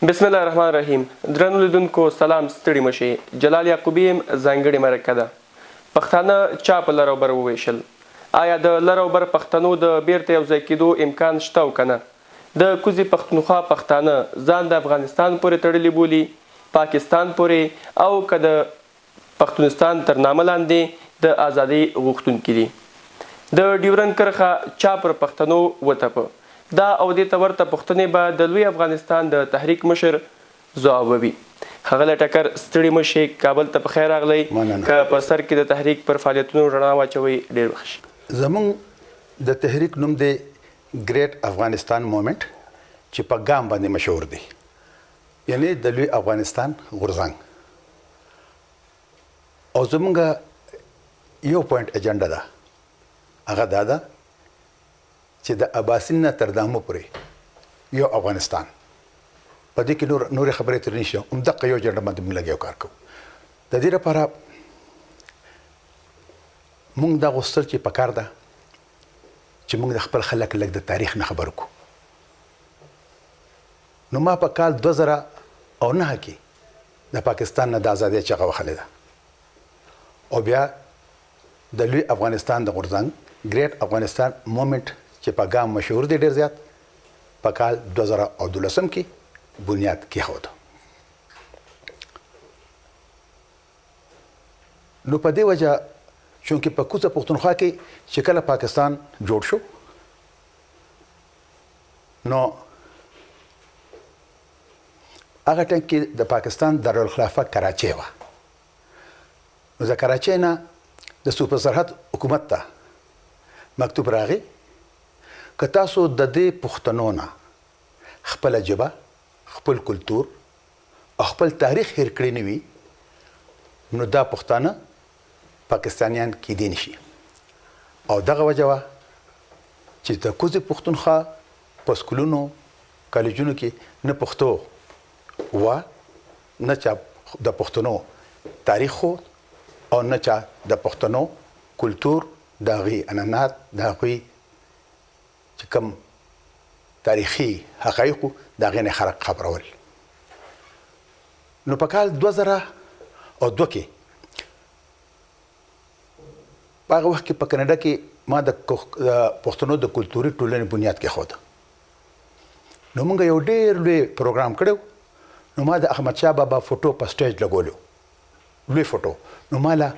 بسم الله الرحمن الرحیم. درنو لیدونکو سلام، ستړي مشي. جلال یعقوبي یم. ځانګړې مرکه ده. پښتانه چا په لر او بر وویشل؟ آیا د لر او بر پښتنو د بیرته یو ځای کېدو امکان شته او که نه؟ د کوزې پښتونخوا پښتانه ځان د افغانستان پورې تړلي بولي، پاکستان پورې، او که د پښتونستان تر نامه لاندې د ازادۍ غوښتونکي دي؟ د ډیورند کرښه چا پر پښتنو وتپه؟ دا او دې ته ورته پوښتنې به د لوی افغانستان د تحریک مشر ځوابوي. ښاغلی ټکر، ستړي مه شئ، کابل ته په خیر راغلئ. مننه. که په سر کې د تحریک پر فعالیتونو رڼا واچوئ، ډېر به ښه شي. زموږ د تحریک نوم دی ګریټ افغانستان مومنټ، چې په ګام باندې مشهور دی، یعنی د لوی افغانستان غورځنګ. او زموږ یو پوینټ اجنډا ده، هغه دا ده چې د اباسین نه تر دامو پورې یو افغانستان. په دې کې نورې خبرې ترې نشته، همدقه یو اجنډا باندې موږ لګیا یو کار کوو. د دې لپاره موږ دا غوښتل چې پکار ده چې موږ د خپل خلک لږ د تاریخ نه خبر کړو. نو ما په کال 2009 کې د پاکستان نه د ازادۍ چغه وخلې ده، او بیا د لوی افغانستان د غورځنګ، ګریټ افغانستان مومنټ، چې په ګام مشهور دی ډېر زیات، په کال 2012 کې بنیاد کېښود. نو په دې وجه چونکې په کوزه پښتونخوا کې چې کله پاکستان جوړ شو، نو هغه ټایم کې د پاکستان دارالخلافه کراچۍ وه. نو د کراچۍ نه د صوبه سرحد حکومت ته مکتوب راغی که تاسو د دې پښتنو نه خپله ژبه، خپل کلتور او خپل تاریخ هېر کړی نه وي، نو دا پښتانه پاکستانیان کېدی نه شي. او دغه وجه وه چې د کوزې پښتونخوا په سکولونو کالجونو کې نه پښتو وه، نه چا د پښتنو تاریخ ښود، او نه چا د پښتنو کلتور، د هغوی عنعنات، د هغوی چې کوم تاریخي حقایق وو، د هغې نه خلک خبرول. نو په کال 2002 کې، په هغه وخت کې په کاناډا کې ما د پښتنو د کلتوري ټولنې بنیاد کېښود. نو موږ یو ډېر لوی پروګرام کړی. نو ما د احمد شاه بابا فوټو په سټیج لګولو، لوی فوټو. نو ما له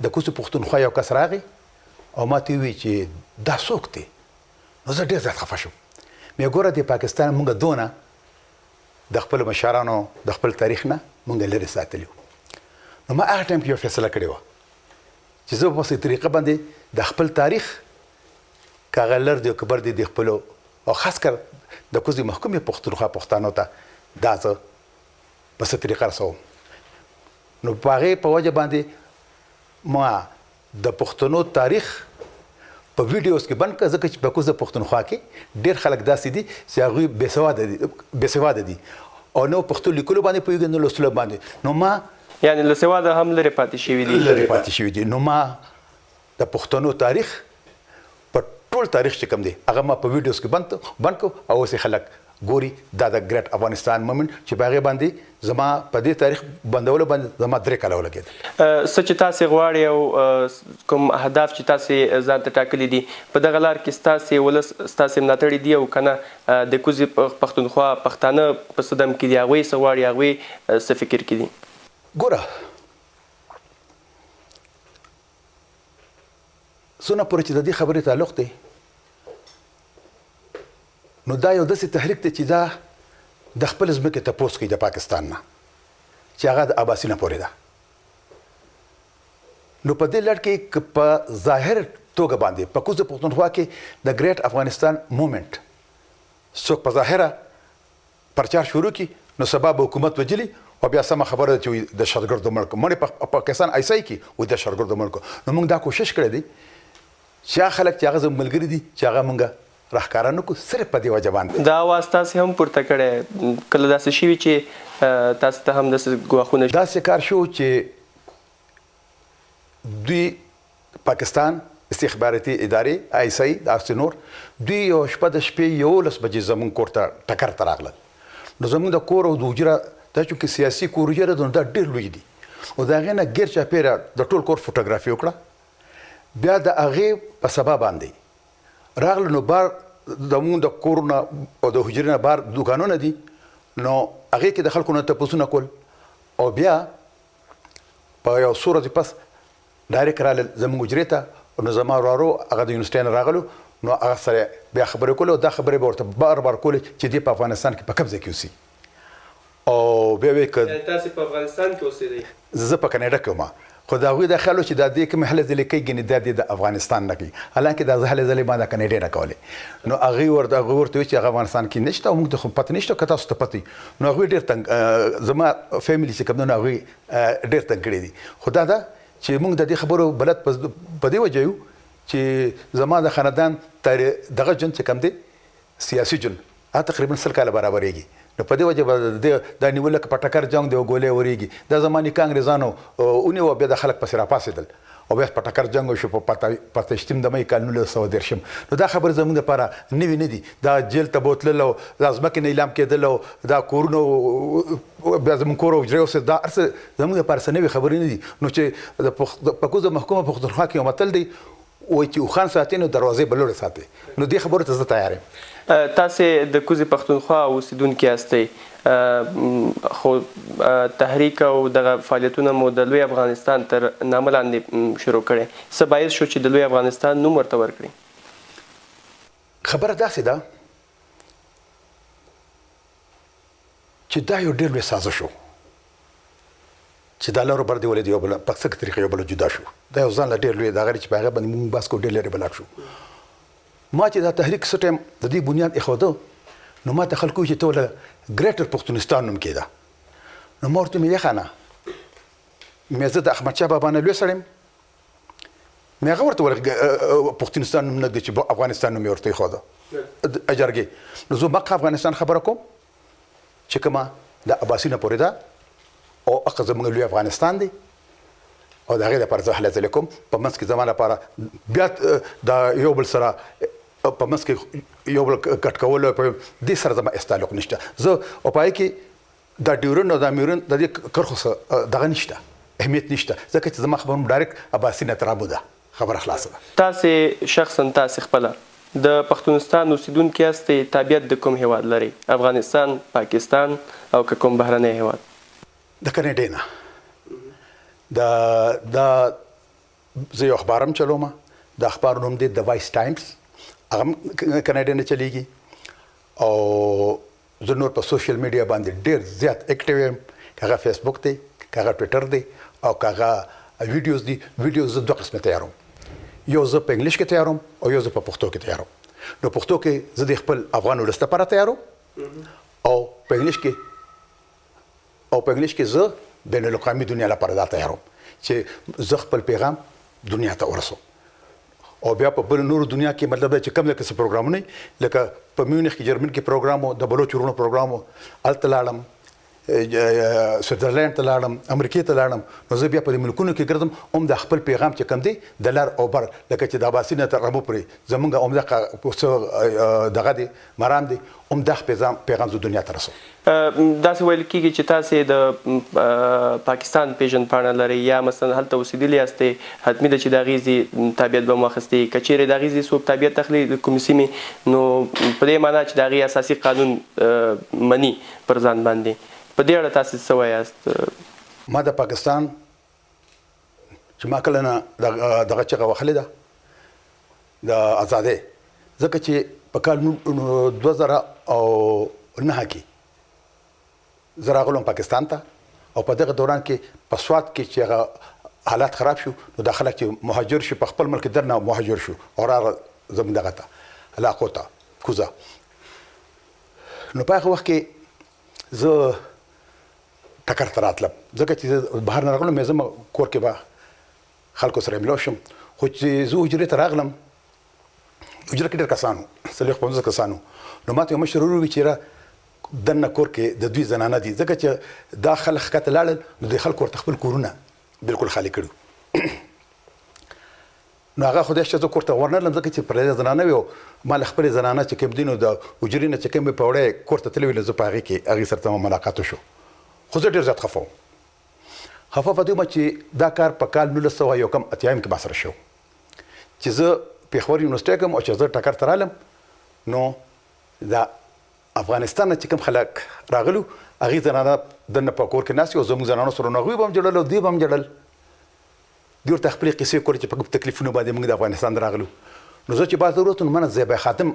د کوزې پښتونخوا یو کس راغی او ما ته وویل چې دا څوک دی؟ نو زه ډېر زیات خفه شوم. مې ګوره، د پاکستان موږ دونه د خپلو مشرانو د خپل تاریخ نه موږ لرې ساتلی وو. نو ما هغه ټایم کې یو فیصله کړې وه چې زه په څه طریقه باندې د خپل تاریخ، که هغه لر دی او که بر دی، د خپلو او خاص کر د کوزې محکومې پښتونخوا پښتانو ته دا زه په څه طریقه رسوم. نو په هغې په وجه باندې ما د پښتنو تاریخ په ویډیوز کې بند کړ، ځکه چې په کوزه پښتونخوا کې ډېر خلک داسې دي چې هغوی بېسواده دي او نه پښتو لیکلو باندې پوهېږي، نه لوستلو باندې. نو ما یعنی له سواده هم لرې پاتې شوي دي. لرې پاتې شوي دي. نو ما د پښتنو تاریخ په ټول تاریخ چې کوم دی، هغه ما په ویډیوز کې بند کړ او اوس یې خلک ګوري. دا د ګریټ افغانستان مومنټ چې په هغې باندې زما په دې تاریخ بندولو باندې زما 3 کاله ولګېدل. څه چې تاسې غواړئ او کوم اهداف چې تاسې ځان ته ټاکلي دي، په دغه لار کې ستاسې ولس ستاسې ملاتړي دي او که نه؟ د کوزې پښتونخوا پښتانه په څه دم کې دي؟ هغوی څه غواړي؟ هغوی څه فکر کې دي؟ ګوره، څونه پورې چې د دې خبرې تعلق دی، نو دا یو داسې تحریک دی چې دا د خپل ځمکې تپوس کوي د پاکستان نه، چې هغه د اباسینه پورې ده. نو په دې لړ کې که په ظاهر توګه باندې په کوزه پښتونخوا کې د ګریټ افغانستان مومنټ څوک په ظاهره پرچار شروع کړي، نو سبا به حکومت وجلي او بیا سمه خبره ده چې وایي دهشتګردو مړ کړو، مړ په پاکستان ایسای کې وایي دهشتګردو مړ کړو. نو موږ دا کوشش کړی دی چې هغه خلک چې هغه زموږ ملګري دي، چې هغه موږ راښکاره نه کړو، صرف په دې وجه باندې. دا اواز تاسې هم پورته کړی، کله داسې شوي چې تاسې ته هم داسې ګواښونه؟ داسې کار شو چې دوی پاکستان استخباراتي ادارې، آی اس آی، داسې نور، دوی یو شپه د شپې 11 بجې زموږ کور ته ټکر ته راغلل. نو زموږ د کور او د حجره دا چونکې سیاسي کور حجره ده، نو دا ډېر لوی دي، او د هغې نه ګیر چاپېره د ټول کور فوټوګرافي وکړه. بیا د هغې په سبا باندې راغله، نو بار زموږ د کور نه او د حجرې نه بار دوکانونه دي، نو هغې کې د خلکو نه تپوسونه کول. او بیا په یو څو ورځې پس ډایرک رالل زموږ حجرې ته. نو زما ورارو هغه د یونیورسټۍ نه راغلو، نو هغه سره بیا خبرې کولې، او دا خبرې به ورته بار بار کولې چې دی په افغانستان کې په کوم ځای کې اوسي. او بیا ویې که یعنې تاسې په افغانستان کې اوسېدئ؟ زه په کاناډا کې وم، خو د هغوی دا خیال و چې دا دې کومې هلې ځلې کوي، ګنې دا دې د افغانستان نه کوي، حالانکه دا زه هلې ځلې ما د کاناډې نه کولې. نو هغوی ورته هغوی ورته ویل چې هغه افغانستان کې نشته او موږ ته خو پته نشته، که تاسو ته پته وي. نو هغوی ډېر تنګ، زما فیملي چې کوم ده، نو هغوی ډېر تنګ کړي دي. خو دا ده چې موږ د دې خبرو بلد په دې وجه یو چې زما د خاندان دغه ژوند چې کوم دی، سیاسي ژوند، هغه تقریبا 100 کاله برابرېږي. نو په دې وجه به د دا نیول لکه په ټکر جنګ دی او ګولۍ ورېږي. دا زما نیکه انګرېزانو ونیو، بیا د خلک پسې راپاڅېدل او بیا په ټکر جنګ وشو په پتشتیم د مې کال 1930. نو دا خبرې زموږ لپاره نوې نه دي. دا جیل ته بوتلل او دا ځمکې نه اعلام کېدل او دا کورونه بیا زموږ کور او حجرې اوس، دا هر څه زموږ لپاره څه نوې خبرې نه دي. نو چې په کوزه محکومه پښتونخوا کې یو متل دی، وایي چې اوښان ساتي نو دروازې به لوړې ساتي. نو دې خبرو ته زه تیار یم. تاسې د کوزې پښتونخوا اوسېدونکي یاستئ، خو تحریک او دغه فعالیتونه مو د لوی افغانستان تر نامه لاندې شروع کړي. څه باعث شو چې د لوی افغانستان نوم ورته ورکړي؟ خبره داسې ده چې دا یو ډېر لوی سازش و چې دا لرو بر دی ولې یو بل په څه طریقه یو بل جدا شو. دا یو ځان له ډېر لوی دا غری چې په هغه باندې مونږ بحث کوو، ډېر لرې به لاړ شو. ما چې دا تحریک څه ټایم د دې بنیاد ایښوده، نو ما ته خلکو ویل چې ته له ګریټر پښتونستان نوم کېده. نو ما ورته ویل یخانه مې زه د احمدشاه بابا نه لوی سړی یم، مې هغه ورته ویل پښتونستان نوم نه دی چې افغانستان نوم یې ورته ایښوده جرګې. نو زه مکه افغانستان خبره کوم چې کومه د اباسینه پورې ده او هغه زموږ لوی افغانستان دی، او د هغې لپاره زه هلې ځلې کوم. په منځ کې زما لپاره بیا د یو بل سره په منځ کې یو بل کټ کول په دې سره زما هېڅ تعلق نشته. زه او په هغې کې دا ډیورن او دا میورن د دې کرښو څه دغه نشته، اهمیت نشته، ځکه چې زما خبره هم ډایرکټ اباسینه تر ابو ده، خبره خلاصه ده. تاسې شخصاً تاسې خپله د پښتونستان اوسېدونکي یاستئ، تابعیت د کوم هیواد لرئ؟ افغانستان، پاکستان او که کوم بهرنی هیواد؟ د کاناډې نه. دا زه یو اخبار هم چلوم، د اخبار نوم دی د وایس ټایمز، هغه هم کاناډې نه چلیږي. او زه نور په سوشل میډیا باندې ډېر زیات اکټیو یم، که هغه فیسبوک دی، که هغه ټویټر دی، او که هغه ویډیوز دي. ویډیوز زه دوه قسمه تیاروم، یو زه په انګلیش کې تیاروم او یو زه په پښتو کې تیاروم. نو پښتو کې زه د خپل افغان ولس لپاره تیاروم، او په انګلیش کې او په انګلیش کې زه بین الاقوامي دنیا لپاره دا تیاروم چې زه خپل پیغام دنیا ته ورسوم. او بیا په بل نورو دنیا کې مطلب دا چې کم لکه څه پروګرامونه وي، لکه په میونخ کې جرمن کې پروګرام و، د بلوچ وروڼو پروګرام و، هلته لاړم، سویټزرلینډ ته لاړم، امریکې ته لاړم. نو زه بیا په دې ملکونو کې ګرځم، هم د خپل پیغام چې کوم دی د لر او بر، لکه چې د اباسین نه تر رمو پورې زمونږ همدغه څه دغه دی مرام دی، هم دا پیغام زه دنیا ته رسوم. داسې ویل کېږي چې تاسې د پاکستان پېژندپاڼه لرئ یا مثلا هلته اوسېدلي یاستئ، حتمي ده چې د هغې ځای تابعیت به مو اخیستی. که چېرې د هغې ځای څوک تابعیت اخلي د کومې سیمې، نو په دې معنا چې د هغې اساسي قانون مني پر ځان باندې. په دې اړه تاسې څه وایاست؟ ما د پاکستان چې ما کله نه دغه چغه وهلې ده د ازادۍ، ځکه چې په کال 2009 کې زه راغلم پاکستان ته، او په دغه دوران کې په سوات کې چې هغه حالات خراب شو، نو دا خلک چې مهاجر شو په خپل ملک کې درنه مهاجر شو او راغله زموږ دغه ته علاقو ته کوزه. نو په هغه وخت کې زه ټکر ته راتلم، ځکه چې زه بهر نه راغلم، زه کور کې به خلکو سره ملاو شم. خو چې زه حجرې ته راغلم، حجره کې ډېر کسان وو، 40-50 کسان وو. نو ما ته یو مشر ورور وویل چې را دننه کور کې د دوی زنانه دي، ځکه چې دا خلک ښکته لاړل، نو دوی خلکو ورته خپل کورونه بالکل خالي کړي وو. نو هغه خدای شته زه کور ته ورنلم ځکه چې پردی زنانه وي او ما له خپلې زنانه چې کوم دي نو د حجرې نه چې کومې پوړی کور ته تللې وي نو زه په هغې کې هغې سره زما ملاقات وشو. خو زه ډېر زیات خفه وم. خفه په دې وم چې دا کار په کال 1900 یو کم اتیایم کې ما سره شوی چې زه پېښور یونیورسټۍ کې وم او چې زه ټکر ته رالم نو د افغانستان نه چې کوم خلک راغلو هغې زنانه دننه په کور کې ناست او زموږ زنانو سره نو هغوی به هم ژړل او دوی به هم ژړل. دوی ورته خپلې قصې کولې چې په کوم تکلیفونو باندې موږ د افغانستان راغلو. نو زه چې بهر ته وروتم نو ما نه زیبا خاتم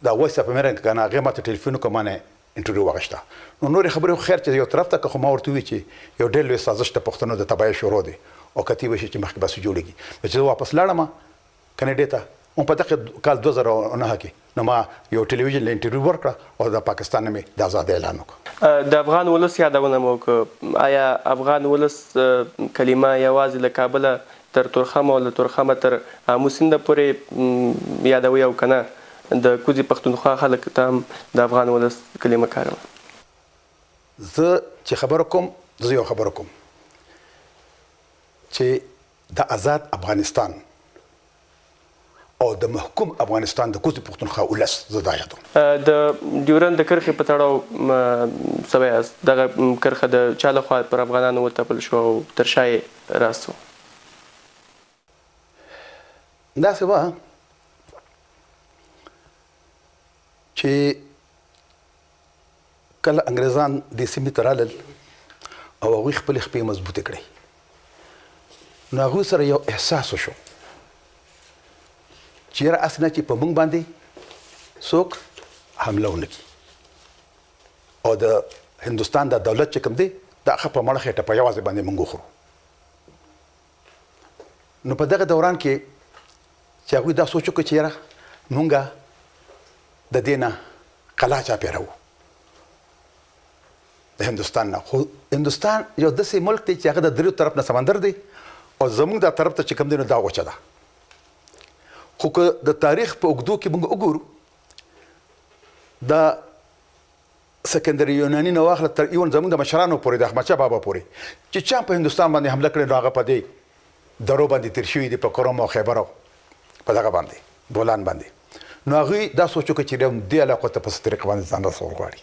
د وایس اف امریکا که نه هغې ما ته ټلیفون وکړ، ما نه انټرویو واخیسته. نو نورې خبرې خو خیر چې یو طرف ته که، خو ما ورته وویل چې یو ډېر لوی سازش د پښتنو د تباهۍ شروع دی او کتې به شي چې مخکې به څه جوړېږي. نو چې زه واپس لاړم کاناډې ته هم په دغه کال 2009 کې، نو ما یو ټلویزیون له انټرویو ورکړه او د پاکستان نه مې د ازادۍ اعلان وکړ. د افغان ولس یادونه مو وکړه، آیا افغان ولس کلمه یوازې له کابله تر تورخمه او له تورخمه تر آمو سینده پورې یادوئ او که نه د کوزې پښتونخوا خلک ته هم د افغان ولس کلمه کاروئ؟ زه چې خبره کوم، زه یو خبره کوم چې د ازاد افغانستان او د محکوم افغانستان د کوزې پښتونخوا ولس زه دا یادوم. د ډیورند د کرښې په تړاو څه وایاست؟ دغه کرښه د چا له خوا پر افغانانو وتپل شوه او تر شا یې راز څه و؟ داسې وه چې کله انګریزان دې سیمې ته رالل او هغوی خپلې خپې مضبوطې کړې نو هغوی سره یو احساس وشو چې یاره هسې نه چې په موږ باندې څوک حمله ونه کړي او د هندوستان دا دولت چې کوم دی دا ښه په مړه خېټه په یوازې باندې موږ وخورو. نو په دغه دوران کې چې هغوی دا سوچ وکړ چې یاره مونږ د دې نه قلا چاپېروو د هندوستان نه، خو هندوستان یو داسې ملک دی چې هغه د دریو طرف نه سمندر دی او زمونږ دا طرف ته چې کوم دی نو دا وچه ده. خو که د تاریخ په اوږدو کې مونږ وګورو د سکندر یوناني نه واخله تر ایون زمونږ د مشرانو پورې د احمدشاه بابا پورې چې چا په هندوستان باندې حمله کړې نو هغه په دې درو باندې تیر شوي دي، په کرم او خیبر او په دغه باندې بولان باندې. نو هغوی دا سوچ وکړ چې دې علاقو ته په څه طریقه باندې ځان رسول غواړي.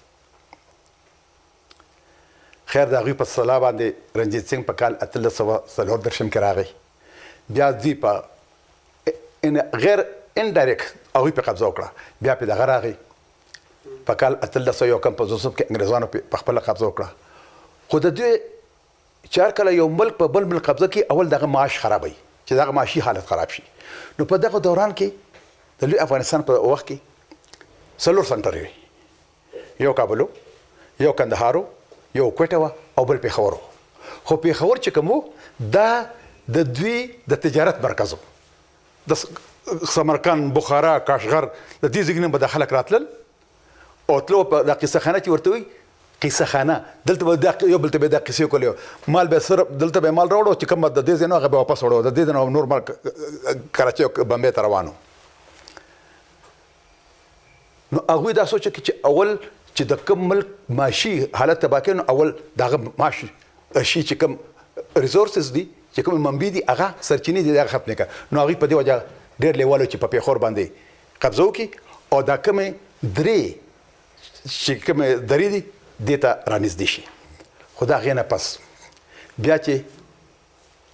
خیر د هغوی په سلا باندې رنجیت سینګ په کال 1834 کې راغی، بیا دوی په ان غیر انډایرکټ هغوی په قبضه وکړه، بیا په دغه راغی په کال 1851 کې انګریزانو په خپله قبضه وکړه. خو د دوی چې هر کله یو ملک په بل ملک قبضه کوي اول دغه معاش خرابوي چې دغه معاشي حالت خراب شي. نو په دغه دوران کې د لوی افغانستان په وخت کې څلور سنټرې وې، یو کابل و، یو کندهار و، یو کوټه وه او بل پېښور و. خو پېښور چې کوم و دا د دوی د تجارت مرکز و، د سمرقند، بخارا، کاشغر د دې ځایونو به د خلک راتلل او تلو په دا قصه خانه چې ورته وایي قصه خانه، دلته به دا یو بل ته به دا قصې کولې، مال به سره دلته به مال راوړو چې کوم د دې ځای نه هغه به واپس وړو، د دې ځای نه نور مال کراچۍ او بمبې ته روانو. نو هغوی دا سوچ وکړي چې اول چې د کوم ملک معاشي حالت تباه کړي نو اول د هغه معاشي شي چې کوم ریسورسز دي چې کوم منبع دي هغه سرچینې دي هغه ختمې کړه. نو هغوی په دې وجه ډېر لېواله چې په پېښور باندې قبضه وکړي او دا کومې درې چې کومې درې دي دې ته رانږدې شي. خو د هغې نه پس بیا چې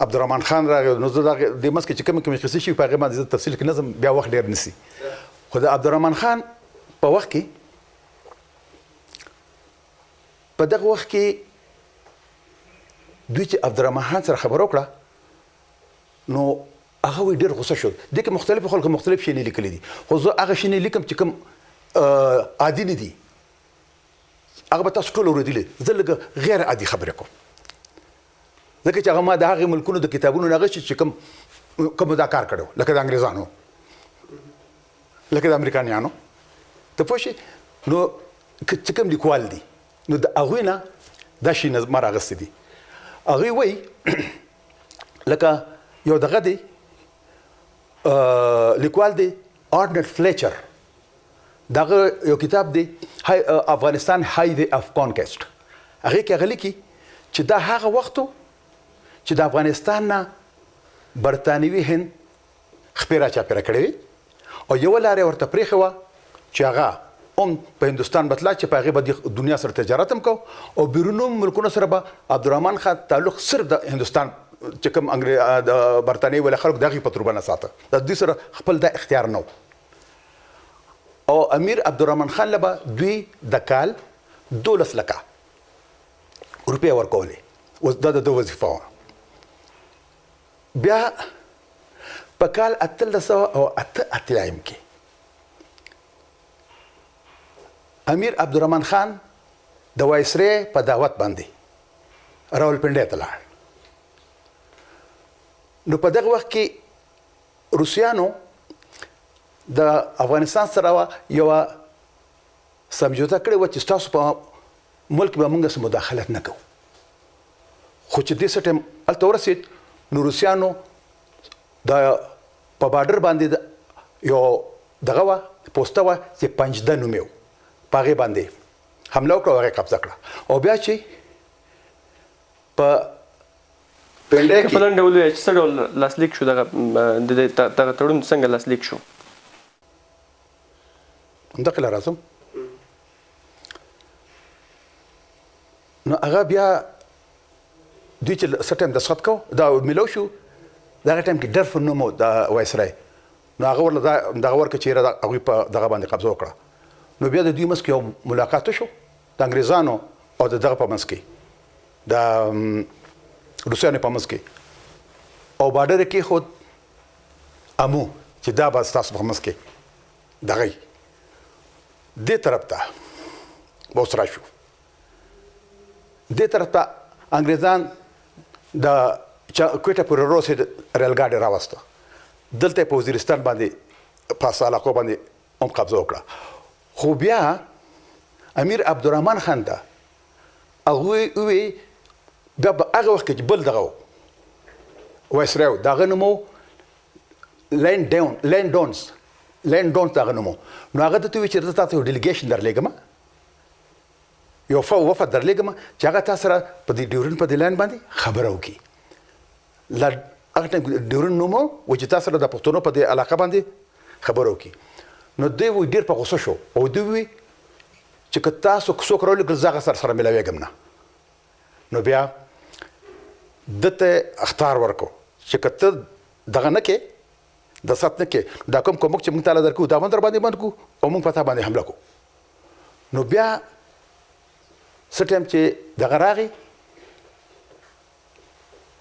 عبدالرحمن خان راغی نو زه دغه دې منځ کې چې کومې کومې قصې شوي په هغې باندې زه تفصیل کې نه ځم، بیا وخت ډېر نیسي. خو د عبدالرحمن خان په وخت کې په دغه وخت کې دوی چې عبدالرحمن خان سره خبره وکړه نو هغه وایي ډېر غوسه شو. دې کې مختلفو خلکو مختلف شیونه لیکلي دي، خو زه هغه شیونه لیکم چې کوم عادي نه دي، هغه به تاسو ټول اورېدلي. زه لږ غیر عادي خبرې کوم ځکه چې هغه ما د هغې ملکونو د کتابونو نه اخیستي چې کوم کوم دا کار کړی و، لکه د انګریزانو، لکه د امریکانیانو، ته پوه شې. نو چې کوم لیکوال دي نو د هغوی نه دا شي نه ما راغستي دي. هغوی وایي لکه یو دغه دی لیکوال دی آرنلډ فلیچر، دغه یو کتاب دی افغانستان های وی اف کانکیسټ، هغې کې هغه لیکي چې دا هغه وخت و چې د افغانستان نه برتانوي هند خپې را چاپېره کړې وې او یوه لاره یې ورته پرېښې وه چې هغه هم په هندوستان به تله چې په هغې به د دنیا سره تجارت هم کو او بیرونو ملکونو سره به عبدالرحمن خان تعلق صرف د هندوستان چې کوم د برتانیې ولا خلک د هغې په تربه نه ساته، د دوی سره خپل دا اختیار نه او امیر عبدالرحمن خان له به دوی د کال 12 لکه روپۍ ورکولې. اوس دا د ده وظیفه وه. بیا په کال 1888 کې امیر عبدالرحمن خان د وایسرې په دعوت باندې راولپنډۍ ته لاړ. نو په دغه وخت کې روسیانو د افغانستان سره یوه سمجوته کړې وه چې ستاسو په ملک به موږ څه مداخلت نه کوو. خو چې دې څه ټایم هلته ورسېد نو روسیانو د په بارډر باندې یو دغه وه پوسته وه چې پنجده نومې و، په هغې باندې حمله وکړه او هغې قبضه کړه. او بیا چې په پنډۍ کې په لنډ ډول ووایه چې څه ډول لاسلیک شو دغه د دغه تړون، څنګه لاسلیک شو؟ همدغه له راځم. نو هغه بیا دوی چې څه ټایم دستخط کو دا ملو شو، دغه ټایم کې ډرف نوم و د وایسرای، نو هغه ورله دا دغه ورکړه چې یاره هغوی په دغه باندې قبضه وکړه. نو بیا د دوی منځ کې یو ملاقات وشو د انګریزانو او د دغه په منځ کې، د روسیانو په منځ کې، او بارډر یې کېښود امو چې دا به ستاسو په منځ کې دغه دې طرف ته به اوس راشو. دې طرف ته انګریزان د کوټه پورې روسې ریل ګاډی راوسته، دلته په وزیرستان باندې په علاقو باندې هم قبضه وکړه. خو بیا امیر عبدالرحمن خان ته هغوی ووی، بیا په هغه وخت کې چې بل دغه و وایسرای و، د هغه نوم و لین ډونز د هغه نوم و. نو هغه ده ته وویل چې زه تاسو یو ډیلیګیشن درلېږم، یو وفد درلېږم چې هغه تا سره په دې ډیورن په دې لاین باندې خبره وکړي. هغه ټایم کې ډیورن نوم و چې تا سره د پښتنو په دې علاقه باندې خبره وکړي. نو دی وایي ډېر په غوسه شو او دی وویل چې که تاسو څوک راولېږل زه هغه سره سره ملاوېږم نه. نو بیا ده ته اخطار ورکړو چې که ته دغه نه کې دستخط نه کې، دا کوم کومک چې موږ تاله درکوو دا به هم در باندې بند کړو او موږ په تا باندې حمله کوو. نو بیا څه ټایم چې دغه راغی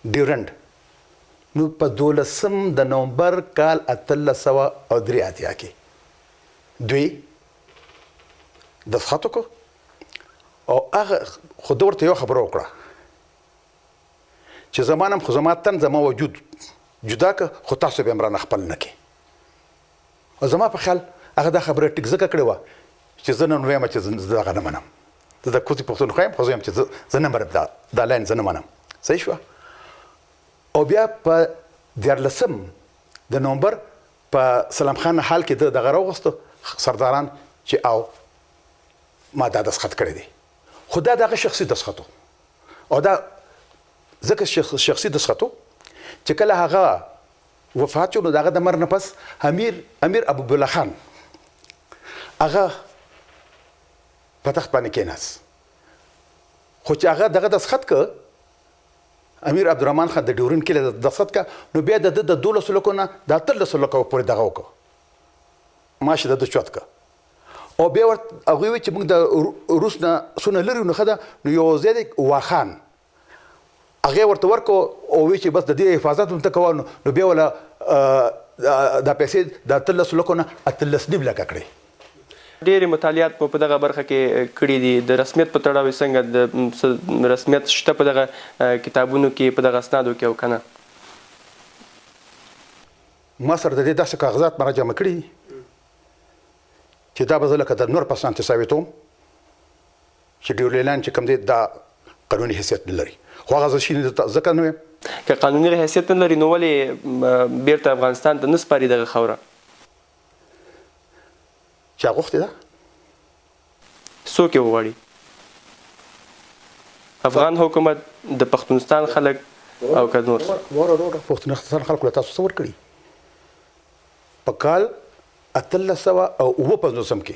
ډیورنډ، نو په 12 د نومبر کال 1883 کې دوی دستخط وکړو او هغه خو ده ورته یو خبره وکړه چې زما نم خو زما تن زما وجود جدا که، خو تاسو به هم رانه خپل نه کې. او زما په خیال هغه دا خبره ټیک ځکه کړې وه چې زه نن وایم چې زه دغه نه منم، زه د کوزې پښتونخوا یم، خو زه وایم چې زه نه منم دا لاین زه نه منم. صحیح شوه. او بیا په 13 د نومبر په سلام خان حال کې ده دغه راوغوسته سرداران چې او ما دا دستخط کړی دی، خو دا د هغه شخصي دستخط و. او دا ځکه شخصي دستخط و چې کله هغه وفات شو نو د هغه د مرګ نه پس امیر ابوالله خان هغه په تخت باندې کېناست. خو چې هغه دغه دستخط که امیر عبدالرحمن خان د ډیورن کلي دستخط که، نو بیا د ده د 12 لکو نه د 18 لکو پورې دغه وکړو، معاش د ده چوت که. او بیا ورته هغوی وویل چې موږ د روس نه څونه لرې نو ښه ده، نو یو ځای دی واخان، هغې ورته ورکړو او وی چې بس د دې حفاظت هم ته کوه. نو بیا وله دا پیسې د 18 لکو نه 18.5 لکه کړې. ډېرې مطالعات مو په دغه برخه کې کړي دي، د رسمیت په تړاو یې څنګه د رسمیت شته په دغه کتابونو کې، په دغه اسنادو کې او که نه؟ ما سره د دې داسې کاغذات ما راجمع کړي دي چې دا به زه لکه د نور په شان ثابتوم چې ډیورنډ لاین چې کوم دی دا قانوني حیثیت نه لري. خو هغه زه شي ځکه نه وایم. که قانوني حیثیت نه لري نو ولې بیرته افغانستان ته نه سپاري دغه خاوره؟ چا غوښتې ده؟ څوک یې وغواړي؟ افغان حکومت، د پښتونستان خلک، او که نور؟ وروره، پښتونستان خلکو له تاسو څه ورکړي؟ په کال 1857 کې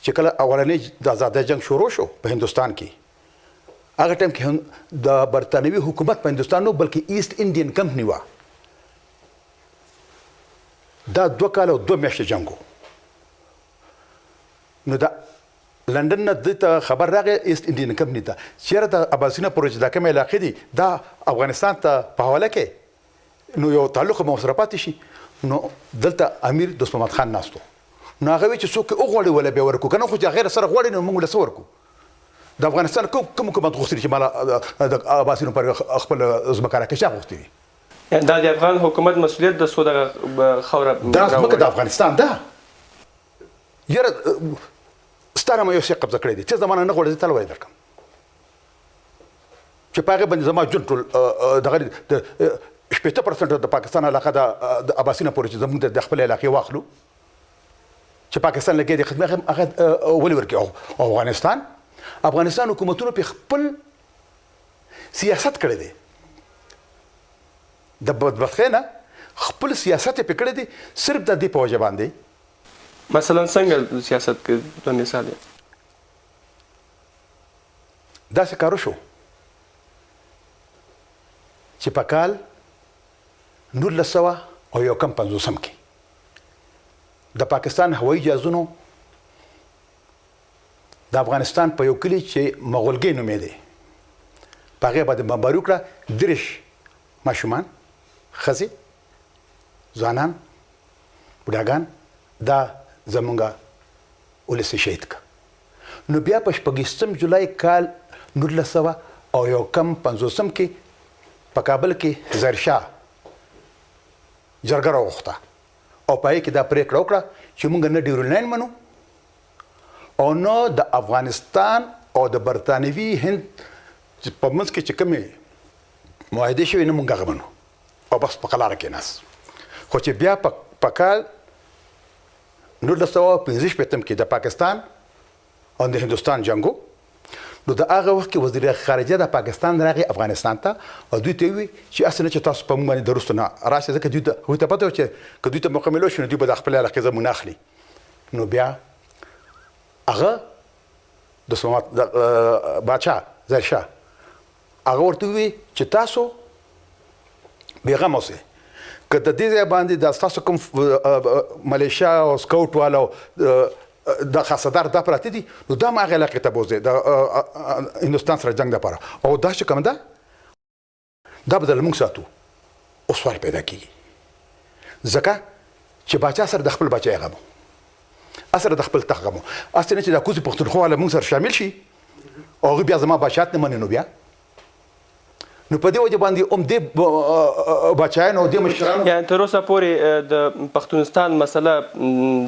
چې کله اولنی د ازادۍ جنګ شروع شو په هندوستان کې، هغه ټایم کې د برتانوي حکومت په هندوستان نو بلکې ایست انډین کمپنی وه. دا 2 کاله او 2 میاشتې جنګ و. نو د لندن نه دوی ته خبر راغی، ایست انډین کمپنی ته، چې یاره د اباسینه پورې چې دا کومې علاقې دي دا افغانستان ته په حواله کې، نو یو تعلق به ورسره پاتې شي. نو دلته امیر دوست محمد خان ناست و. نو هغه وی چې څوک یې وغواړي وله به یې ورکړو، که نه خو چې هغې سره غواړي نو موږ له څه ورکړو؟ د افغانستان کوم حکومت غوښتي چې مالا د اباسینو پر خپل ځمکه راکړي؟ چا غوښتي دي؟ دا د افغان حکومت مسؤلیت د څو دغه خاوره دا ځمکه د افغانستان ده. یاره ستا نه مې یو څه قبضه کړی دی، چې زما نه نه غواړې زه تا له ولې درکړم؟ چې په هغې باندې زما ژوند ټول دغه د 60% د پاکستان علاقه د اباسینه پورې چې زموږ د خپلې علاقې واخلو چې پاکستان لګیا دی خدمت هغه ولې ورکړي؟ او افغانستان حکومتونو په خپل سیاست کړی دی، د بدبختۍ نه خپل سیاست یې پرې کړی دی، صرف د دې په وجه باندې. مثلا څنګه سیاست کې دوه مثال یې؟ داسې کار وشو چې په کال 1951 کې د پاکستان هوایي جهازونو د افغانستان په یو کلي چې مغولګۍ نومېدی په هغې باندې بمباري وکړه. 30 ماشومان، ښځې، ځوانان، بوډاګان دا زمونږ ولس یې شهید کړ. نو بیا په 26 جولای کال 1951 کې په کابل کې ظاهرشاه جرګه راوغوښته او په هغې کې دا پرېکړه وکړه چې موږ نه ډیورنډ لاین منو او نه د افغانستان او د برتانوي هند په منځ کې چې کومې معاهدې شوې نه موږ هغه منو، او بس په قلاره کېناست. خو چې بیا په کال 1965 کې د پاکستان او د هندوستان جنګ و، نو د هغه وخت کې وزیر خارجه د پاکستان راغی افغانستان ته او دوی ته وویل چې هسې نه چې تاسو په موږ باندې د وروسته نه راشئ، ځکه دوی ته هغوی ته پته وه چې که دوی ته موقع میلو شي نو دوی به د خپلې علاقې زموږ نه اخلي. نو بیا هغه د بادشاه ظاهرشاه هغه ورته وویل چې تاسو بېغمه اوسئ، که د دې ځای باندې دا ستاسو کوم ملیشیا او سکاوټ والا او د خاصدار دا پراته دي، نو دا هم هغې علاقې ته بوځئ د هندوستان سره جنګ دپاره، او دا چې کوم ده دا به د موږ ساتو. اوس سوال پیدا کېږي، ځکه چې باچا سره د خپل بچی غم و، سره د خپل تخت غم و، هسې نه چې دا کوزې پښتونخوا والا موږ سره شامل شي او هغوی بیا زما باچاهت نه مني، نو بیا نو په دې وجه باندې هم دې بچیانو او دې مشرانو یعنی تر اوسه پورې د پښتونستان مسله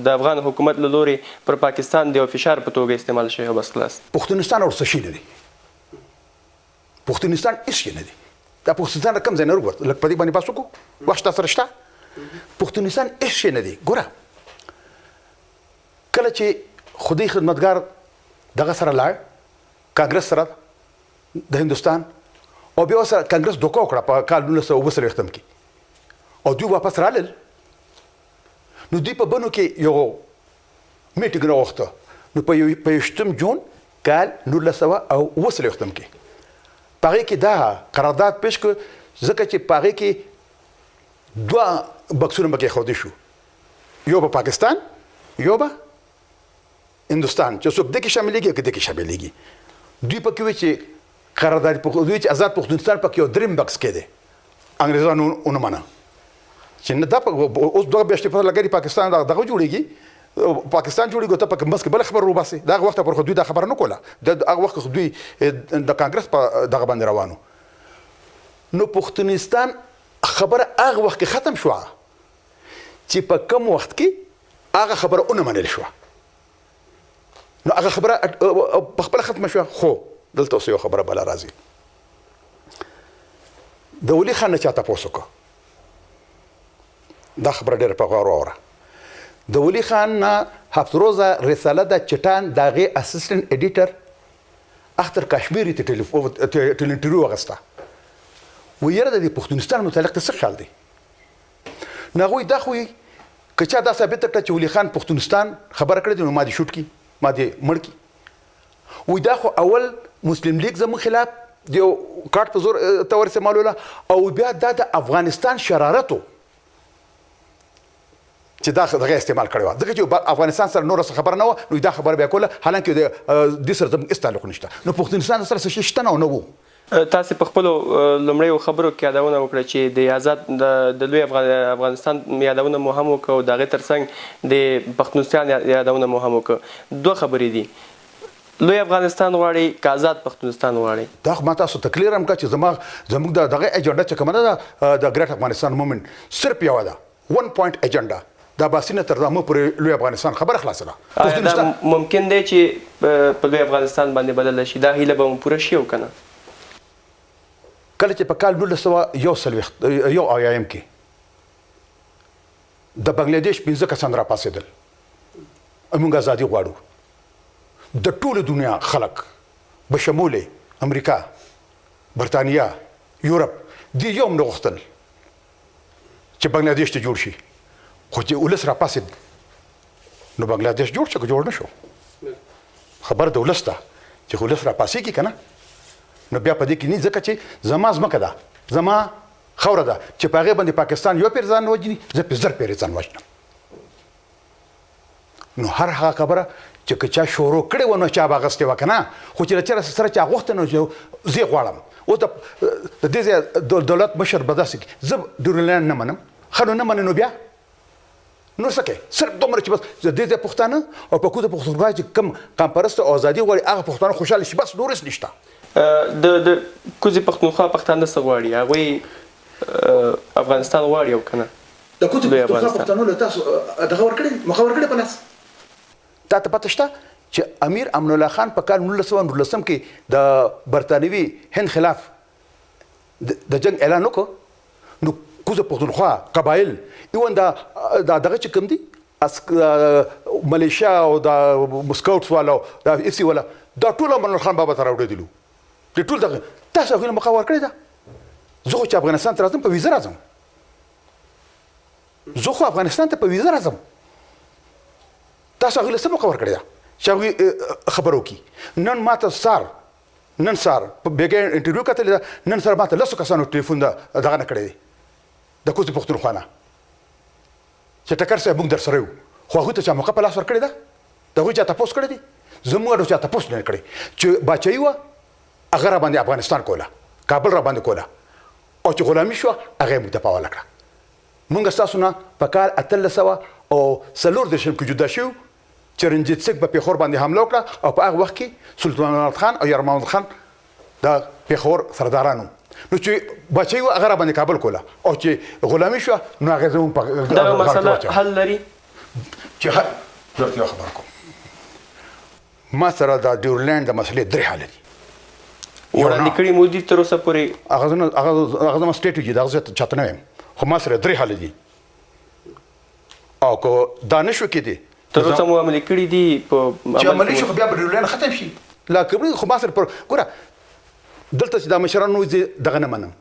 د افغان حکومت له لوري پر پاکستان د یو فشار په توګه استعمال شوی او بس خلاص. پښتونستان اور څه شي نه دی، پښتونستان هیڅ شي نه دی. دا پښتونستان کوم ځای نه وروګوره، لږ په دې باندې بحث وکړو، وخت تاسو سره شته. پښتونستان هیڅ شي نه دی. ګوره کله چې خدای خدمتګار دغه سره لاړ کانګرس سره د هندوستان، او بیا سره کانګرس دوکه وکړه په کال 1947 کې، او دوی واپس رالل، نو دوی په بنو کې یو میټینګ راوغوښته. نو په 21 جون کال 1947 کې په هغې کې دا قرارداد پیش کړ، ځکه چې په هغې کې دوه بکسونه پکې ایښودل شو، یو به پاکستان یو به هندوستان، چې څوک دې کې شاملېږي او که دې کې شاملېږي. دوی پکې وی چې قرارداد دوی چې آزاد پښتونستان پکې یو دریم بکس کې دی، انګریزانو ونه منه چې نه دا اوس دوه میاشتې پته لګوي پاکستان دغه جوړېږي، پاکستان جوړېږي، ته پکې منځ کې بله خبره وباسې. د هغه وخته پورې خو دوی دا خبره نه کوله، د هغه وخت خو دوی د کانګرس په دغه باندې روانو. نو پښتونستان خبره هغه وخت کې ختم شوه چې په کم وخت کې هغه خبره ونه منل شوه، نو هغه خبره په خپله ختمه شوه. خو دلته اوس یو خبره بله راځي، د ولي خان نه چا تپوس وکړ، دا خبره ډېره په غور واوره. د ولي خان نه هفت روزه رساله د چټان د هغې اسسټنټ ایډیټر اختر کشمیري ته ټیلی انټرویو واخیسته. وایي یاره د دې پښتونستان متعلق ته څه خیال دی؟ نو هغوی دا خو که چا دا ثابته کړه چې ولي خان پښتونستان خبره کړې ده نو ما دې شوټ کړي، ما دې مړ کړي. وایي دا خو اول مسلم لیګ زموږ خلاف د یو کارت په زور ته ورستعمالوله او بیا دا د افغانستان شرارت و چې دا دغه استعمال کړی و، ځکه چې افغانستان سره نوره څه خبره نه وه نو دا خبره بیا کوله، حالانکه د دې سره زموږ هېڅ تعلق نشته. نو پښتونستان سره څه شی شته نه نه وو. تاسې په خپلو لومړیو خبرو کې یادونه وکړه چې د ازاد د لوی افغانستان یادونه مو هم وکړه او د هغې ترڅنګ د پښتونستان یادونه مو هم وکړه. دوه خبرې دي، لوی افغانستان غواړي که ازاد پښتونستان غواړي؟ دا خو ما تاسو ته کلیر هم کړه چې زما زموږ د دغه ایجنډا چې کومه ده د ګریټ افغانستان مومنټ صرف یوه ده، ون پوینټ ایجنډا، د اباسین نه تر دامو پورې لوی افغانستان خبره خلاصه ده. آیا دا ممکن دی چې په لوی افغانستان باندې بدله شي؟ دا هیله به مو پوره شي او که نه؟ کله چې په کال 1941 71 کې د بنګلادیش 5 کسان راپاڅېدل، موږ ازادي غواړو، د ټولې دنیا خلک بشمول امریکا، برتانیا، یورپ، دې یو هم نه غوښتل چې بنګلادیش ته جوړ شي، خو چې ولس راپاڅېد نو بنګلادیش جوړ شو که جوړ نه شو؟ خبر د ولس ده چې ولس راپاڅېږي که نه نو بیا په دې کې نه، ځکه چې زما ځمکه ده، زما خاوره ده، چې په هغې باندې پاکستان یو پېر ځان وژني، زه پرې 1000 پېرې ځان وژنم. نو هر هغه خبره چې که چا شروع کړې وه نو چا به اخیستې وه که نه، خو چې له چېرې سره چا غوښته نو زه یې غواړم. اوس د دې ځای دولت مشر به داسې کړي، زه ډیورنډ نه منم، ښه نو نه منې نو بیا نور څه کوې؟ صرف دومره چې بس د دې ځای پښتانه او په کوزه پښتونخوا چې کوم قامپرست او ازادي غواړي هغه پښتانه خوشحاله شي، بس نور هېڅ نشته. د کوزې پښتونخوا پښتانه څه غواړي؟ هغوی افغانستان غواړي او که نه؟ د کوزې پښتونخوا پښتنو له تاسو دغه ورکړې، موقع ورکړې په لاس. تا ته پته شته چې امیر امان الله خان په کال 1919 کې د برتانوي هند خلاف د جنگ اعلان وکړ، نو کوزه پښتونخوا قبایل ایون دا دغه چې کوم دي ملیشیا او د مسکوټس والا او د اف سي والا دا ټول امان الله خان بابا ته راوړېدلو. د ټول دغه تاسو هغوی له موقع ورکړې ده. زه خو چې افغانستان ته راځم په ویزه راځم، زه خو افغانستان ته په ویزه راځم، تاسو هغوی له څه موقع ورکړې ده چې هغوی خبر وکړي؟ نن ما ته سار، نن سار په بېګا انټرویو کتلې ده، نن سار ما ته 10 کسانو ټلیفون دغه نه کړی دی د کوزې پښتونخوا نه چې ټکر صاحب موږ در سره یو، خو هغوی ته چا موقع په لاس ورکړې ده؟ د هغوی چا تپوس کړی دی؟ زموږ اډو چا تپوس نه کړی چې باچایي وه هغه را باندې افغانستان کوله، کابل را باندې کوله، او چې غلامي شوه هغه یې موږ ته په حواله کړه. موږ ستاسو نه په کال 1834 کې جدا شوو چې رنجیت سنګ په پېښور باندې حمله وکړه او په هغه وخت کې سلطان محمد خان او یار محمد خان د پېښور سردارانو، نو چې باچایي وه هغه را باندې کابل کوله او چې غلامي شوه نو هغه زموږ په دغه مسله حل لري؟ چې حل زه درته یوه خبره کوم، ما سره د ډیورلینډ د مسلې 3 حل دي. وړاندې کړي مو دي تر اوسه پورې؟ هغه زما سټریټجي ده، هغه زه چاته نه وایم، خو ما سره 3 حل دي او که دا نه شو کېدی تر اوسه مو عملي کړي دي په چې عملي شو خو بیا به ډیورلینډ ختم شي. لا کبري خو ما سره پر ګوره دلته چې دا مشران وایي زه دغه نه منم،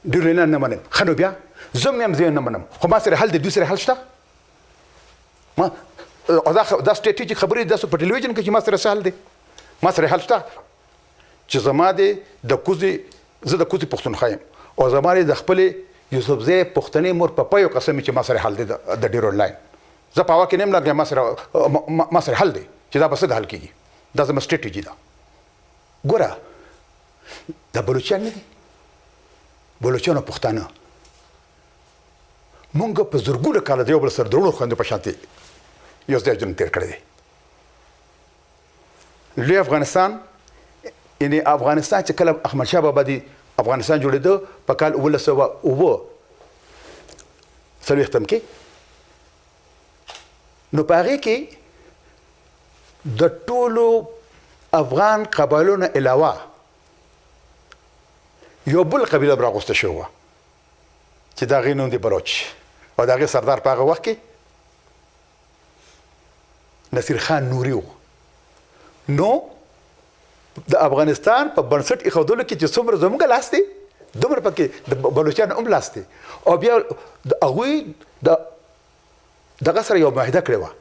ډیورلینډ نه منم، ښه نو بیا زه هم یم زه یې نه منم، خو ما سره حل دی، دوی سره حل شته؟ ما او دا سټریټیجیک خبرې داسې په ټلویزیون کې چې ما سره څه حل دی؟ ما سره حل شته چې زما دی د کوزې، زه د کوزې پښتونخوا یم او زما دی د خپلې یوسفزۍ پښتنې مور په پیو قسم چې ما سره حل دی د ډیورنډ لاین. زه په هوا کې نه یم راغلی، ما سره حل دی چې دا به څنګه حل کېږي، دا زما سټریټیجي ده. ګوره دا بلوچیان نه دي، بلوچیان او پښتانه مونږ په زرګونه کاله د یو بل سره د وروڼو خویندو په شانتې یو ځای ژوند تېر کړی دی. لوی افغانستان یعنی افغانستان چې کله احمدشاه بابا دی افغانستان جوړېده په کال 1947 کې، نو په هغې کې د ټولو افغان قبایلو نه علاوه یو بل قبیله هم راغوسته شوې وه چې د هغې نوم دی بلوچ، او د هغې سردار په هغه وخت کې نصیر خان نوري و. نو د افغانستان په بنسټ ایښودلو کې چې څومره زموږ لاس دی دومره پکې د بلوچانو هم لاس دی. او بیا د هغوی د دغه سره یو معاهده کړې وه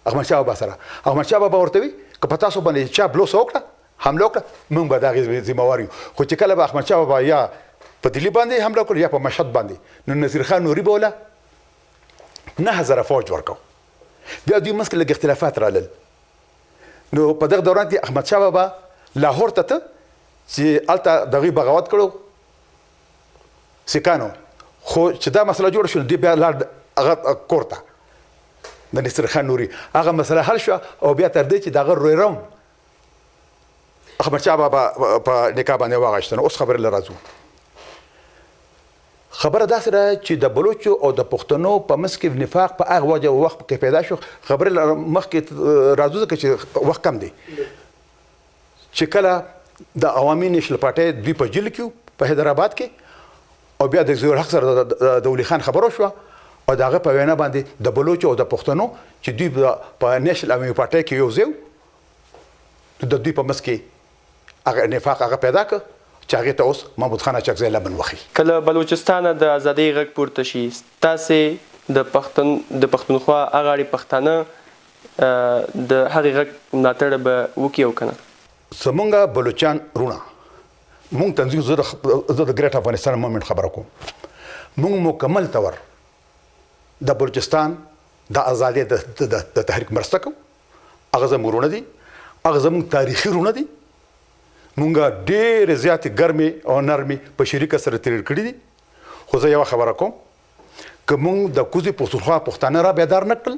احمدشاه بابا سره. احمدشاه بابا ورته وی که په تاسو باندې چا بلوسه وکړه، حمله وکړه، موږ به د هغې ذمه وار یو. خو چې کله به احمدشاه بابا یا په دلی باندې حمله وکړه یا په مشهد باندې، نو نصیر خان نوري به وله 9000 فوج ورکو. بیا دوی منځ کې لږ اختلافات رالل. نو په دغه دوران کې احمدشاه بابا لاهور ته ته چې هلته د هغوی بغاوت کړو سیکانو، خو چې دا مسله جوړه شوه دوی بیا لاړ هغه کور ته د نصیر خان نوري، هغه مسله حل شوه. او بیا تر دې چې د هغه رویرم احمدشاه بابا په نکاح باندې واغښته. نو اوس خبرې له راځو. خبره داسې ده چې د بلوچو او د پښتنو په منځ کې نفاق په هغه وجه وخت کې پیدا شو. خبرې له مخکې راځو ځکه چې وخت کم دی. چې کله د عوامي نېشنل پارټۍ دوی په جیل کې په حیدرآباد کې، او بیا د ضیاءالحق سره د ولي خان خبره وشوه، او د هغه په وینا باندې د بلوچو او د پښتنو چې دوی په نېشنل عوامي پارټۍ کې یو ځای وو، د دوی په منځ کې هغه نفاق هغه پیدا کړ چې هغې ته اوس محمود خان اچکزی لمن وښي. که له بلوچستانه د ازادۍ غږ پورته شي، ستاسې د پښتونخوا اغاړې پښتانه د هغې غږ ملاتړ به وکړي او که نه؟ زمونږ بلوچان روڼه مونږ تنظیم، زه د ګریټ افغانستان موومنټ خبره کوم، مونږ مکمل طور د بلوچستان د ازادۍ د تحریک مرسته کوو. هغه زموږ وروڼه دي، هغه زموږ تاریخي وروڼه دي. مونږ ډېرې زیاتې ګرمې او نرمې په شریکه سره تېرې کړې دي. خو زه یوه خبره کوم، که مونږ د کوزې پښتونخوا پښتانه را بیدار نه کړل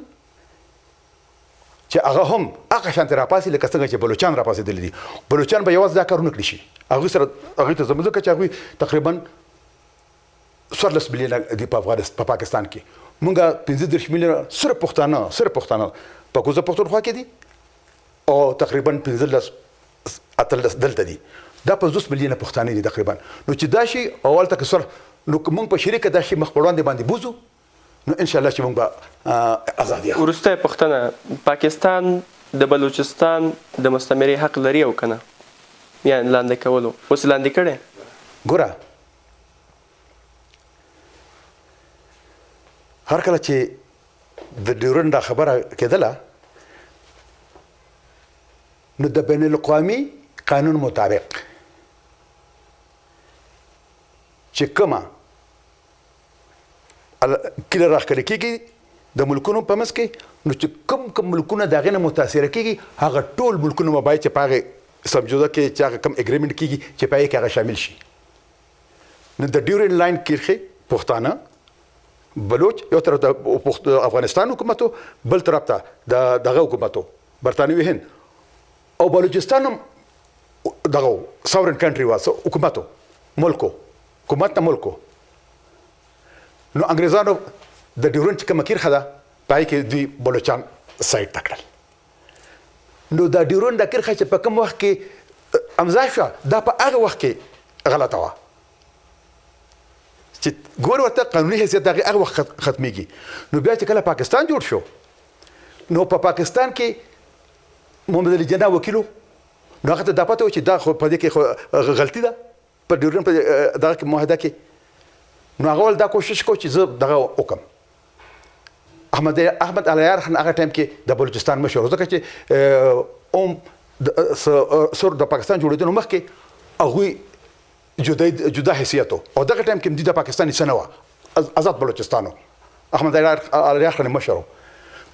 چې هغه هم هغه شانتې راپاڅي لکه څنګه چې بلوچان راپاڅېدلي دي، بلوچان به یوازې دا کار ونه کړي شي. هغوی سره هغوی ته زموږ ځکه چې هغوی تقریبا 14 میلیونه دي په افغانستان په پاکستان کې، مونږ 35 میلیونه صرف پښتانه، صرف پښتانه په کوزه پښتونخوا کې دي، او تقریبا 15 18 دلته دي. دا 50 میلیونه پښتانه دي تقریبا. نو چې دا شي او هلته کې سر، نو که مونږ په شریکه دا شي مخ په وړاندې باندې بوځو، نو انشاءالله چې مونږ به ازادي اخلو. وروستی پوښتنه، پاکستان د بلوچستان د مستعمرې حق لري او که نه؟ یعنې لاندې کولو اوس لاندې کړی؟ ګوره، هر کله چې د ډیورنډ دا خبره کېدله، نو د بین الاقوامي قانون مطابق چې کومه کله راښکل کېږي د ملکونو په منځ کې، نو چې کوم کوم ملکونه د هغې نه متاثره کېږي، هغه ټول ملکونه به باید چې په هغې سمجوده کې چې هغه کوم اګریمنټ کېږي چې په هغې کې هغه شامل شي. نو د ډیورنډ لاین کرښې پښتانه، بلوچ یو طرف ته افغانستان حکومت و، بل طرف ته د دغه حکومت و، برتانوي هند، او بلوچستان هم دغه و، ساورن کنټري و، حکومت و، ملک و، حکومت نه ملک و. نو انګریزانو د ډیورنډ چې کومه کرښه ده په هغې کې دوی بلوچان سایډ ته کړل. نو دا ډیورنډ دا کرښه چې په کوم وخت کې امضا شوه، دا په هغه وخت کې غلطه وه چې ګور ورته قانوني حیثیت د هغې هغه وخت ختمېږي. نو بیا چې کله پاکستان جوړ شو، نو په پاکستان کې محمد علي جناح وکیل و، نو هغه ته دا پته وه چې دا خو په دې کې خو غلطي ده په ډیورنډ په دغه کې معاهده کې. نو هغه ول دا کوشش کو چې زه دغه وکم. احمد علیار خان هغه ټایم کې د بلوچستان مشر و، ځکه چې اوم سر د پاکستان جوړېدلو مخکې هغوی جدا حیثیت و، او دغه ټایم کې دوی د پاکستان حصه نه وه، ازاد بلوچستان و. احمد علیار خان مشر و.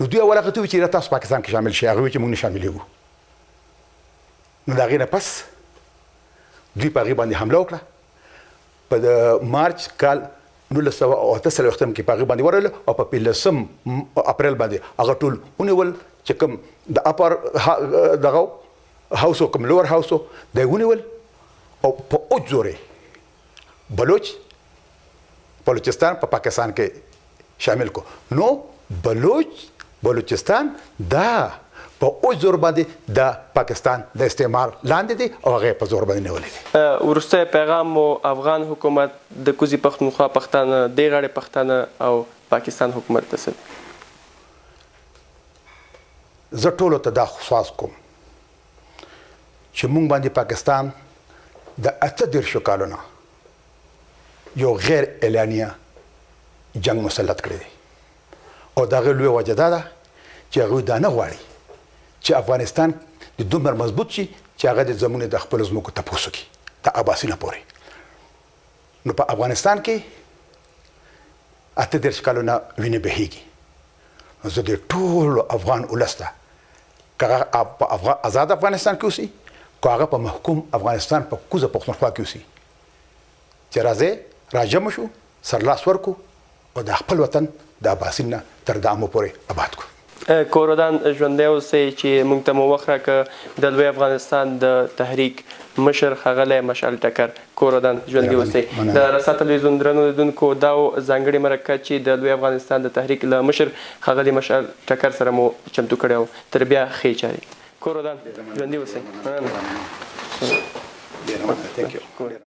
نو دوی اول هغه ته وویل چې تاسو پاکستان کې شامل شئ، هغه وویل چې موږ نه شاملېږو. نو د هغې نه پس دوی په هغې باندې حمله وکړه. په د مارچ کال 1948 کې په هغې باندې ورغله او په 15 اپریل باندې هغه ټول ونیول چې کوم د اپر دغه هاوس او کوم لور هاوس و، دی ونیول او په اوج زور یې بلوچ بلوچستان په پاکستان کې شامل کو. نو بلوچ بلوچستان دا په اوج زور باندې د پاکستان د استعمار لاندې دی او هغه په زور باندې نیولې دی. وروستی پیغام مو افغان حکومت، د کوزې پښتونخوا پښتانه، دې غاړې پښتانه او پاکستان حکومت ته څه دی؟ زه ټولو ته دا خواست کوم چې مونږ باندې پاکستان د 38 کالو نه یو غیر اعلانیه جنګ مسلط کړی دی او د هغې لویه وجه دا ده چې هغوی دا نه غواړي چې افغانستان د دومره مضبوط شي چې هغه د زمونږ د خپلو ځمکو تپوس وکړي د اباسینه پورې. نو په افغانستان کې 38 کالو نه وینې بهیږي. نو زه د ټولو افغان ولس ته که هغه په افغان ازاد افغانستان کې اوسي که هغه په محکوم افغانستان په کوزه پښتونخوا کې اوسي چې راځئ راجمع شو سرلاس ورکو او دا خپل وطن د اباسین نه تر د امو پورې اباد کړو. کورودان ژوندی اوسئ چې موږ ته مو وخت راکړ د لوی افغانستان د تحریک مشر ښاغلی مشعل ټکر کورودان ژوندي اوسئ. د رسا تلویزیون درنو لیدونکو دا و ځانګړې مرکه چې د لوی افغانستان د تحریک له مشر ښاغلي مشعل ټکر سره مو چمتو کړې وه. تر بیا ښې چارې. کورودان ژوندي اوسئ. مننه. ډیره مننه.